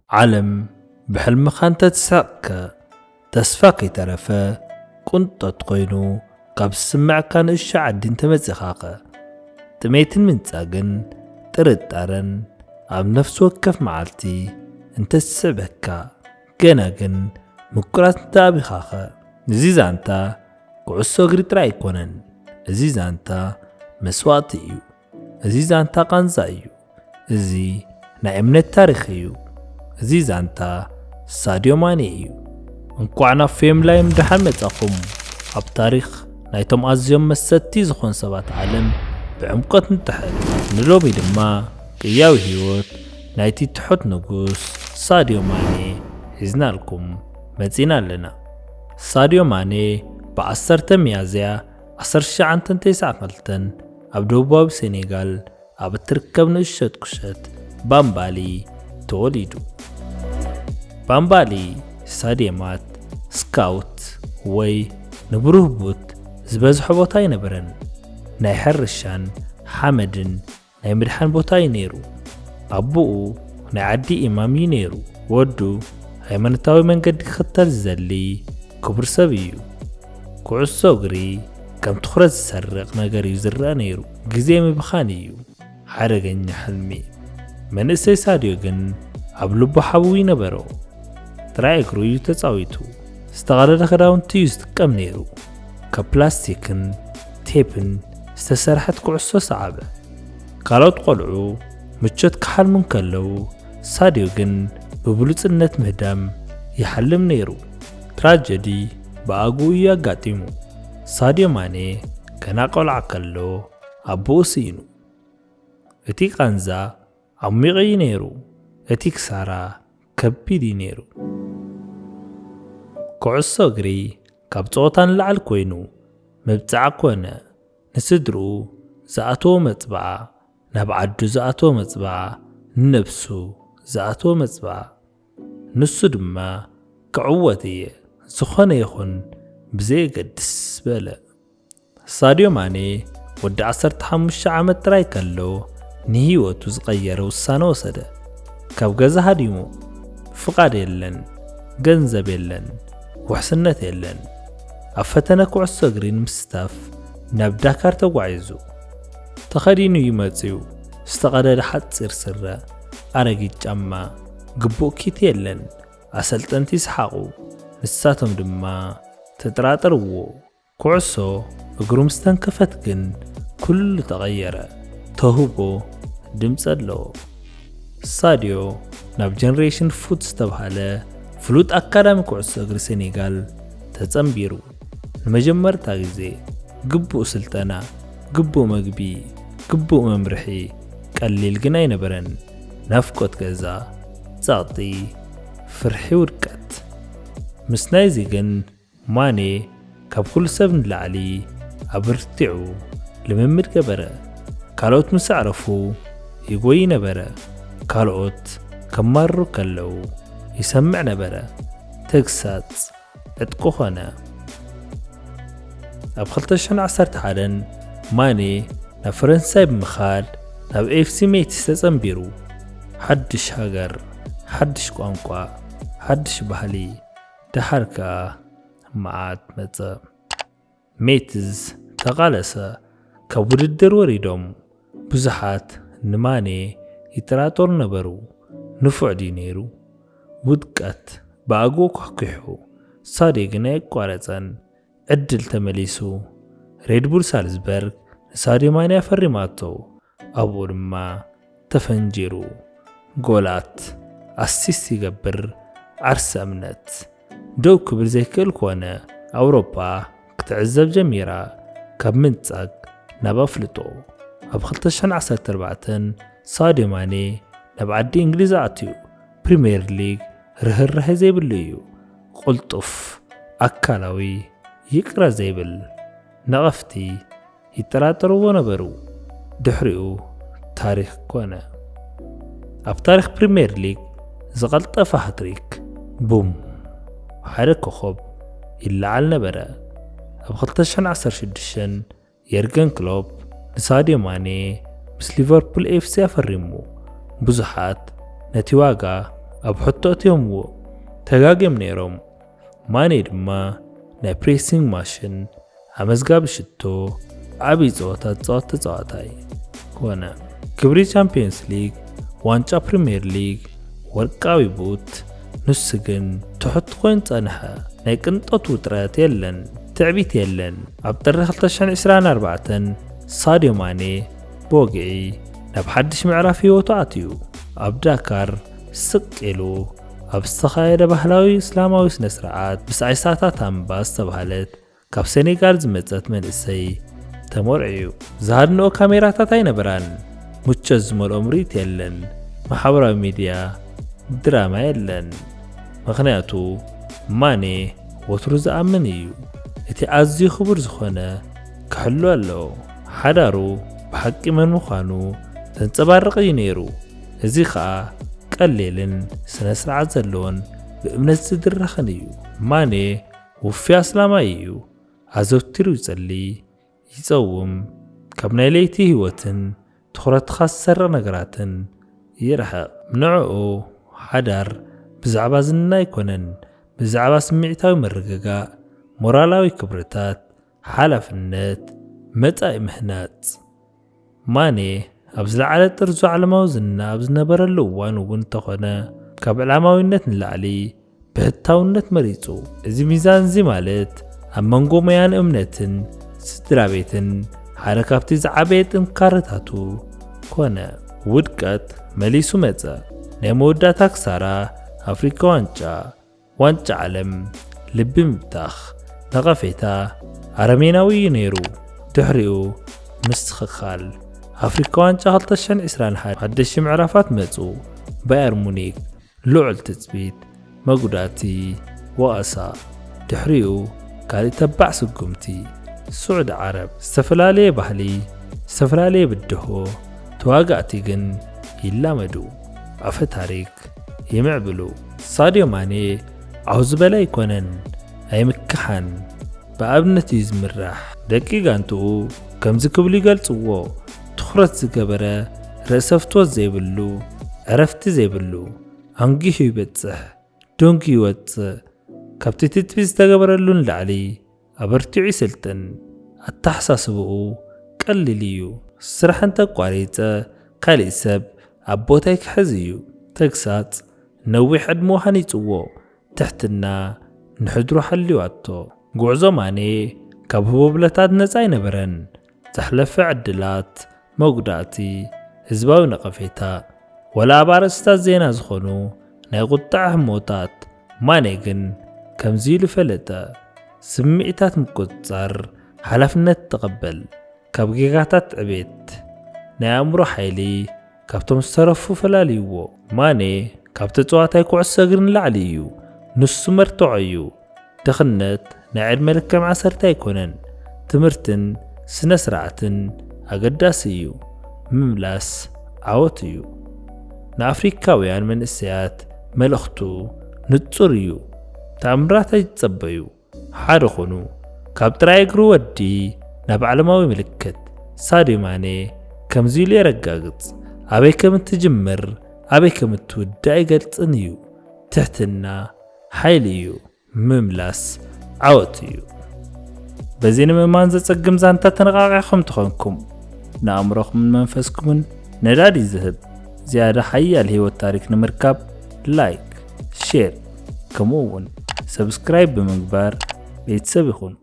ዓለም ብሕልምኻ እንተትስሕቕከ፣ ተስፋ ከይተረፈ ቁንጠት ኮይኑ ካብ ዝስምዐካ ንእሽቶ ዓዲ እንተመጺኻኸ፣ ጥሜትን ምንጻግን ጥርጣረን ኣብ ነፍሲ ወከፍ መዓልቲ እንተትስዕበካ፣ ገና ግን ምቁራት እንተኣቢኻኸ፣ እዚ ዛንታ ኩዕሶ እግሪ ጥራይ ኣይኮነን። እዚ ዛንታ መስዋእቲ እዩ። እዚ ዛንታ ቃንዛ እዩ። እዚ ናይ እምነት ታሪኽ እዩ። እዚ ዛንታ ሳድዮ ማኔ እዩ። እንቋዕ ናብ ፌም ላይም ደሓን መጻኹም። ኣብ ታሪኽ ናይቶም ኣዝዮም መሰጥቲ ዝኾኑ ሰባት ዓለም ብዕምቆት ንጥሕል። ንሎሚ ድማ ቅያዊ ህይወት ናይቲ ትሑት ንጉስ ሳድዮ ማኔ ሒዝናልኩም መጺና ኣለና። ሳድዮ ማኔ ብ ዓሰርተ ሚያዝያ ዓሰርተ ትሽዓተ ተስዓን ክልተን ኣብ ደቡባዊ ሴኔጋል ኣብ እትርከብ ንእሸት ቁሸት ባምባሊ ተወሊዱ። ባምባሊ ስታድየማት፣ ስካውት ወይ ንብሩህ ቡት ዝበዝሖ ቦታ ኣይነበረን። ናይ ሕርሻን ሓመድን ናይ ምድሓን ቦታ እዩ ነይሩ። ኣቦኡ ናይ ዓዲ ኢማም እዩ ነይሩ። ወዱ ሃይማኖታዊ መንገዲ ክኽተል ዝደሊ ክቡር ሰብ እዩ። ኩዕሶ እግሪ ከም ትኹረት ዝሰርቕ ነገር እዩ ዝረኣ ነይሩ። ግዜ ምብኻን እዩ። ሓደገኛ ሕልሚ። መንእሰይ ሳድዮ ግን ኣብ ልቡ ሓዊ ነበሮ። ጥራይ እግሩ እዩ ተጻዊቱ። ዝተቐደደ ክዳውንቲ እዩ ዝጥቀም ነይሩ። ካብ ፕላስቲክን ቴፕን ዝተሰርሐት ኩዕሶ ሰዓበ። ካልኦት ቆልዑ ምቾት ክሓልሙ እንከለዉ፣ ሳድዮ ግን ብብሉጽነት ምህዳም ይሓልም ነይሩ። ትራጀዲ ብኣግኡ እዩ ኣጋጢሙ። ሳድዮ ማኔ ገና ቆልዓ ከሎ ኣቦኡ ስኢኑ። እቲ ቃንዛ ዓሚቕ እዩ ነይሩ። እቲ ክሳራ ከቢድ እዩ ነይሩ። ኩዕሶ እግሪ ካብ ጸወታ ንላዕሊ ኮይኑ፣ መብጽዓ ኮነ። ንስድርኡ ዝኣተዎ መጽብዓ፣ ናብ ዓዱ ዝኣተዎ መጽብዓ፣ ንነብሱ ዝኣተዎ መጽብዓ። ንሱ ድማ ክዕወት እየ፣ ዝኾነ ይኹን ብዘየገድስ በለ። ሳድዮ ማኔ ወዲ ዓሰርተ ሓሙሽተ ዓመት ጥራይ ከሎ ንህይወቱ ዝቐየረ ውሳነ ወሰደ። ካብ ገዛ ሃዲሙ፣ ፍቓድ የለን፣ ገንዘብ የለን፣ ውሕስነት የለን። ኣብ ፈተነ ኩዕሶ እግሪ ንምስታፍ ናብ ዳካር ተጓዒዙ። ተኸዲኑ እዩ መጺኡ። ዝተቐደደ ሓጺር ስረ፣ ኣረጊት ጫማ፣ ግቡእ ኪት የለን። ኣሰልጠንቲ ይስሓቑ፣ ንሳቶም ድማ ተጠራጠርዎ። ኩዕሶ እግሩ ምስ ተንከፈት ግን ኩሉ ተቐየረ። ተውህቦ ድምጺ ኣለዎ። ሳድዮ ናብ ጀነሬሽን ፉት ዝተባህለ ፍሉጥ ኣካዳሚ ኩዕሶ እግሪ ሴኔጋል ተጸንቢሩ። ንመጀመርታ ግዜ ግቡእ ስልጠና፣ ግቡእ መግቢ፣ ግቡእ መምርሒ ቀሊል ግን ኣይነበረን። ናፍቆት ገዛ፣ ጸቕጢ፣ ፍርሒ ውድቀት። ምስ ናይዚ ግን ማኔ ካብ ኩሉ ሰብ ንላዕሊ ኣበርቲዑ ልምምድ ገበረ። ካልኦት ምስ ኣዕረፉ ይጎዪ ነበረ። ካልኦት ከማርሩ ከለዉ ይሰምዕ ነበረ። ተግሳጽ ዕጥቁ ኾነ። ኣብ ክልተ ሽሕን ዓሰርተ ሓደን ማኔ ናብ ፈረንሳይ ብምኻድ ናብ ኤፍሲ ሜቲስ ተጸንቢሩ። ሓድሽ ሃገር፣ ሓድሽ ቋንቋ፣ ሓድሽ ባህሊ፣ ደሓር ከኣ መዓት መጸ። ሜቲስ ተቓለሰ። ካብ ውድድር ወሪዶም። ብዙሓት ንማኔ ይጠራጠሩ ነበሩ። ንፉዕ ድዩ ነይሩ? ውድቀት ብኣግኡ ኳሕኲሑ። ሳድዮ ግን ኣየቋረጸን። ዕድል ተመሊሱ። ሬድቡል ሳልዝበርግ ንሳድዮ ማኔ ኣፈሪማቶ። ኣብኡ ድማ ተፈንጂሩ። ጎላት ኣሲስት ይገብር። ዓርሰ እምነት። ደው ክብል ዘይክእል ኮነ። ኣውሮፓ ክትዕዘብ ጀሚራ። ካብ ምንጻግ ናብ ኣፍልጦ። ኣብ ክልተ ሽሕን ዓሰርተ ኣርባዕተን ሳድዮ ማኔ ናብ ዓዲ እንግሊዝ ኣትዩ። ፕሪምየር ሊግ ርህራሄ ዘይብሉ እዩ። ቅልጡፍ፣ ኣካላዊ፣ ይቕረ ዘይብል። ነቐፍቲ ይጠራጠርዎ ነበሩ። ድሕሪኡ ታሪኽ ኮነ። ኣብ ታሪኽ ፕሪምየር ሊግ ዝቐልጠፈ ሃትሪክ። ቡም! ሓደ ኮኾብ ይለዓል ነበረ። ኣብ ክልተ ሽሕን ዓሰርተ ሽዱሽተን የርገን ክሎፕ ንሳድዮ ማኔ ምስ ሊቨርፑል ኤፍሲ ኣፈሪሙ። ብዙሓት ነቲ ዋጋ ኣብ ሕቶ እትዮምዎ። ተጋግዮም ነይሮም። ማኔ ድማ ናይ ፕሬሲንግ ማሽን፣ ኣመዝጋቢ ሽቶ፣ ዓብዪ ጸወታ ዝጻወት ተጻዋታይ ኮነ። ክብሪ ቻምፒየንስ ሊግ፣ ዋንጫ ፕሪምየር ሊግ፣ ወርቃዊ ቡት፣ ንሱ ግን ትሑት ኮይኑ ጸንሐ። ናይ ቅንጦት ውጥረት የለን፣ ትዕቢት የለን። ኣብ ጥሪ ክልተ ሽሕን ዕስራን ኣርባዕተን ሳድዮ ማኔ ብወግዒ ናብ ሓድሽ ምዕራፍ ህይወቱ ኣትዩ። ኣብ ዳካር ስቕ ኢሉ ኣብ ዝተኻየደ ባህላዊ እስላማዊ ስነ ስርዓት፣ ምስ ኣይሳታ ታምባ ዝተባህለት ካብ ሴኔጋል ዝመጸት መንእሰይ ተመርዕዩ። ዝሃድንኦ ካሜራታት ኣይነበራን። ምቾት ዝመልኦ ምርኢት የለን። ማሕበራዊ ሚድያ ድራማ የለን። ምኽንያቱ ማኔ ወትሩ ዝኣምን እዩ። እቲ ኣዝዩ ክቡር ዝኾነ ክሕሉ ኣለዎ። ሓዳሩ ብሓቂ መን ምዃኑ ዘንጸባርቕ እዩ ነይሩ። እዚ ኸኣ ቀሊልን ስነ ስርዓት ዘለዎን ብእምነት ዝድረኽን እዩ። ማኔ ውፉይ ኣስላማይ እዩ። ኣዘውቲሩ ይጸሊ፣ ይጸውም። ካብ ናይ ለይቲ ህይወትን ትኹረትኻ ዝሰርቕ ነገራትን ይርሕቕ። ንዕኡ ሓዳር ብዛዕባ ዝና ኣይኮነን፣ ብዛዕባ ስምዒታዊ ምርግጋእ፣ ሞራላዊ ክብርታት፣ ሓላፍነት፣ መጻኢ ምህናጽ። ማኔ ኣብ ዝለዓለ ጥርዙ ዓለማዊ ዝና ኣብ ዝነበረሉ እዋን እውን እንተኾነ፣ ካብ ዕላማዊነት ንላዕሊ ብሕታውነት መሪጹ። እዚ ሚዛን እዚ ማለት ኣብ መንጎ ሞያን እምነትን ስድራ ቤትን ሓደ ካብቲ ዝዓበየ ጥንካረታቱ ኮነ። ውድቀት መሊሱ መጸ። ናይ መወዳእታ ክሳራ ኣፍሪካ ዋንጫ፣ ዋንጫ ዓለም፣ ልቢ ምብታኽ፣ ነቐፌታ፣ ኣረሜናዊ እዩ ነይሩ። ድሕሪኡ ምስትኽኻል። ኣፍሪካ ዋንጫ ክልተ ሽሕን ዕስራን ሓደ ሓደሽቲ ምዕራፋት መጹ። ባየር ሙኒክ ልዑል ትጽቢት፣ መጉዳእቲ፣ ወቐሳ። ድሕሪኡ ካልእ ተባዕ ስጉምቲ። ስዑዲ ዓረብ ዝተፈላለየ ባህሊ፣ ዝተፈላለየ ብድሆ፣ ተዋጋእቲ ግን ይላመዱ። ኣፈ ታሪክ ይምዕብሉ። ሳድዮ ማኔ ዓው ዝበለ ኣይኮነን፣ ኣይምክሓን። ብኣብነት እዩ ዝምራሕ። ደቂ ጋንትኡ ከምዚ ክብሉ ይገልጽዎ፣ ትኹረት ዝገበረ፣ ርእሰ ፍትወት ዘይብሉ፣ ዕረፍቲ ዘይብሉ፣ ኣንጊሁ ይበጽሕ፣ ደንጉዩ ይወጽእ። ካብቲ ትጽቢት ዝተገበረሉ ንላዕሊ ኣበርቲዑ ይስልጥን። ኣተሓሳስባኡ ቀሊል እዩ። ስራሕ እንተቋሪጸ፣ ካሊእ ሰብ ኣብ ቦታይ ክሕዝ እዩ። ተግሳጽ ነዊሕ ዕድመኡ ሃኒጽዎ። ትሕትና ንሕድሩ ሓልዩ ኣቶ። ጉዕዞ ማኔ ካብ ህቦብለታት ነጻ ኣይነበረን። ዘሕለፈ ዕድላት፣ መጉዳእቲ፣ ህዝባዊ ነቐፌታ፣ ወላ ኣብ ኣርእስታት ዜና ዝኾኑ ናይ ቁጥዐ ህሞታት፣ ማኔ ግን ከምዚ ኢሉ ፈለጠ። ስምዒታት ምቁጽጻር፣ ሓላፍነት ተቐበል። ካብ ጌጋታት ዕቤት። ናይ ኣእምሮ ሓይሊ ካብቶም ዝተረፉ ፈላልይዎ። ማኔ ካብ ተጻዋታይ ኩዕሶ እግሪ ንላዕሊ እዩ። ንሱ መርትዖ እዩ። ድኽነት ናይ ዕድመ ልክዕ ማእሰርቲ ኣይኮነን። ትምህርትን ስነ ስርዓትን ኣገዳሲ እዩ። ምምላስ ዓወት እዩ። ንኣፍሪካውያን መንእሰያት መልእኽቱ ንጹር እዩ። ተኣምራት ኣይትጸበዩ። ሓደ ኹኑ። ካብ ጥራይ እግሩ ወዲ ናብ ዓለማዊ ምልክት። ሳድዮ ማኔ ከምዚ ኢሉ የረጋግጽ። ኣበይ ከም እትጅምር፣ ኣበይ ከም እትውዳእ ኣይገልጽን እዩ። ትሕትና ሓይሊ እዩ። ምምላስ ዓወት እዩ። በዚ ንምእማን ዘጸግም ዛንታ ተነቓቒሕኩም ተኾንኩም፣ ንኣእምሮኹምን መንፈስኩምን ነዳዲ ዝህብ ዝያዳ ሓያል ህይወት ታሪክ ንምርካብ፣ ላይክ፣ ሼር፣ ከምኡ እውን ሰብስክራይብ ብምግባር ቤተሰብ ይኹኑ።